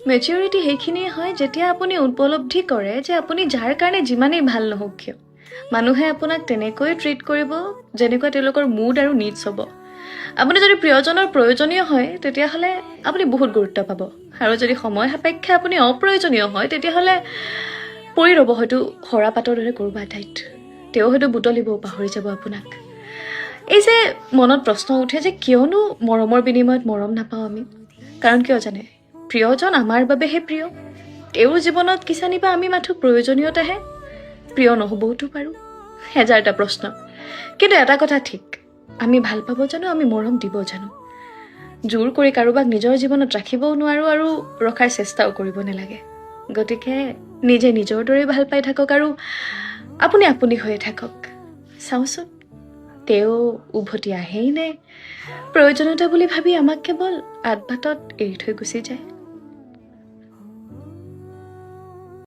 Maturity সেইখিনিয়ে হয় যেতিয়া আপুনি উপলব্ধি কৰে যে আপুনি যাৰ কাৰণে যিমানেই ভাল নহওক কিয়, মানুহে আপোনাক তেনেকৈয়ে ট্ৰিট কৰিব যেনেকুৱা তেওঁলোকৰ মুড আৰু নিডছ হ'ব। আপুনি যদি প্ৰিয়জনৰ প্ৰয়োজনীয় হয়, তেতিয়াহ'লে আপুনি বহুত গুৰুত্ব পাব, আৰু যদি সময় সাপেক্ষে আপুনি অপ্ৰয়োজনীয় হয়, তেতিয়াহ'লে পৰি ৰ'ব হয়তো সৰা পাতৰ দৰে ক'ৰবা এঠাইত। তেওঁ হয়তো বুটলিবও পাহৰি যাব আপোনাক। এই যে মনত প্ৰশ্ন উঠে যে কিয়নো মৰমৰ বিনিময়ত মৰম নাপাওঁ আমি, কাৰণ কিয় জানে? প্ৰিয়জন আমাৰ বাবেহে প্ৰিয়। তেওঁৰ জীৱনত কিজানিবা আমি মাথো প্ৰয়োজনীয়তাহে, প্ৰিয় নহ'বওতো পাৰোঁ। হেজাৰটা প্ৰশ্ন, কিন্তু এটা কথা ঠিক, আমি ভাল পাব জানো, আমি মৰম দিব জানো। জোৰ কৰি কাৰোবাক নিজৰ জীৱনত ৰাখিবও নোৱাৰোঁ আৰু ৰখাৰ চেষ্টাও কৰিব নালাগে। গতিকে নিজে নিজৰ দৰেই ভাল পাই থাকক আৰু আপুনি আপুনি হৈয়ে থাকক। চাওঁচোন তেওঁ উভতি আহেই নে প্ৰয়োজনীয়তা বুলি ভাবি আমাক কেৱল আদবাটত এৰি থৈ গুচি যায়।